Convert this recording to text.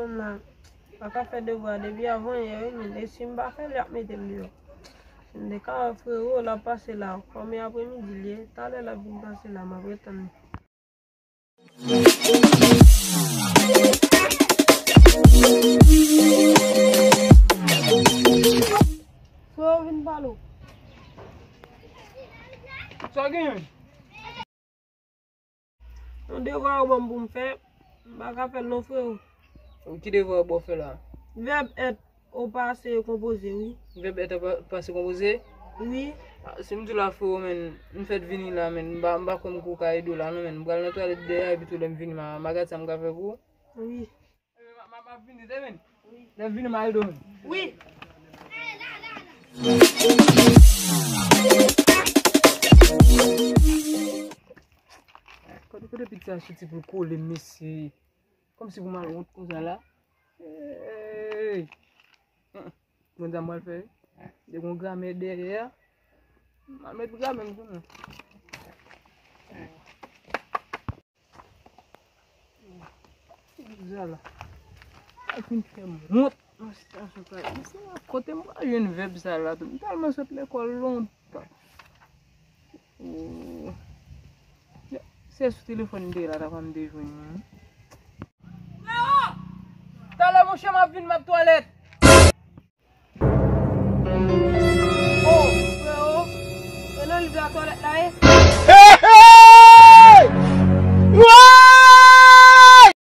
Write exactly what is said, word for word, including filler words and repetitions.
Fanm nan pa ka fè devwa depi avan yè wi, men e si m pa fè l, y ap mete m deyò. Si m te ka wè frewo, l ap pase la, kòm e apremidi l ye, talè l ap vin pase la, m ap ret tann li. Frewo vin pale w. Sa w genyen? Yon devwa yo ban m pou m fè, m pa ka fè l non, frewo. Ki devwa yo ba w fè la? Vèb èt o pase konpoze, wi. Vèb èt o pa-, pase konpoze? Wi. Ah, si m di w la, frewo, men, m fèt vini la, men, m pa, m pa konn kou ka ede w la, non, men, m pral nan twalèt dèyè, epi tou lè m vini, m a, m a gad sa m ka fè pou ou. Wi. M a, m a, m ap vini, te vin. Lè m vini, m a ede w, men. Wi. Kote, kote pitit sa soti pou l kole m, mesye? Kòmsi pou m al wont konsa la. Hey! Bon, sa m pral fè, wi. Depi yon gramè dèyè a, m al met gramè m sou mwen. Vèb sa la. Sa fin fè m wont nan sitiyasyon sa. Mesye, kote m pral jwenn vèb sa la tou? M tèlman sot lekòl lontan. Oh. Se sou telefòn m te ye la, ta pa m te jwenn li. Talè, monchè, m ap vin, m ap twalèt. Oh, frewo, e nan liv la twalèt la ye? Hey, hey!